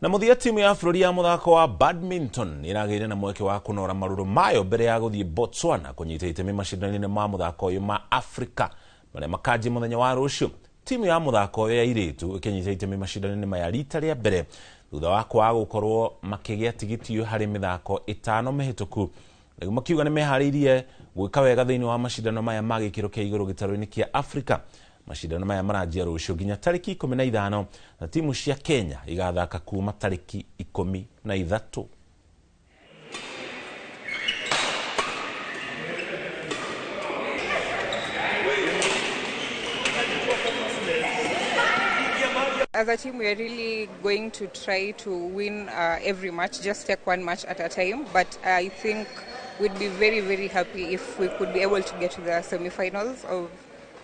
Na mũthia, timu ya bũrũri ya mũthako wa badminton nĩ ĩragĩire na mweke wa kũnora marũrũ mayo mbere ya gũthiĩ Botswana kũnyita itemi macindano-inĩ ma mũthako ũyũ ma Africa marĩa makanjia mũthenya wa rũciũ. Timu ya mũthako ũyũ ya airĩtu ĩkĩnyita itemi macindano-inĩ maya rita rĩa mbere thutha wa kwaga gũkorwo makĩgĩa tigiti ũyũ harĩ mĩthako 5 mĩhĩtũku. Rĩu makiuga nĩ meharĩirie gwĩka wega thĩinĩ wa macindano maya ma gĩkĩro kĩa igũrũ gĩtarũ-inĩ kĩa Africa. Macindano maya maranjia rũciũ nginya tarĩki 15, na timu cia Kenya igathaka kuma tarĩki 13. As a team, we are really going to try to win every match, just take one match at a time. But I think we'd be very, very happy if we could be able to get to the semi-finals of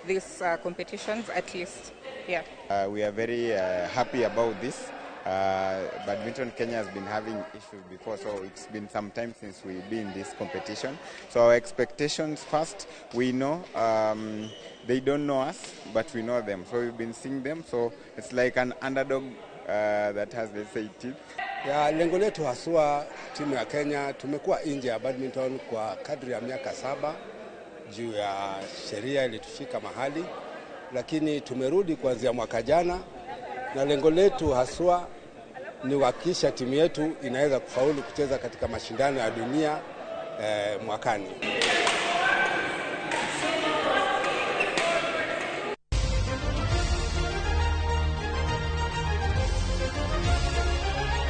these competitions at least. Yeah. We are very happy about this. Badminton Kenya has been having issues before, so it's been some time since we've been in this competition. So our expectations first, we know they don't know us, but we know them. So we've been seeing them, so it's like an underdog that has, let's say, teeth. Ya lengo letu haswa timu ya Kenya, tumekuwa nje ya badminton kwa kadri ya miaka 7 juu ya sheria ilitufika mahali, lakini tumerudi kuanzia mwaka jana, na lengo letu haswa ni kuhakikisha timu yetu inaweza kufaulu kucheza katika mashindano ya dunia mwakani.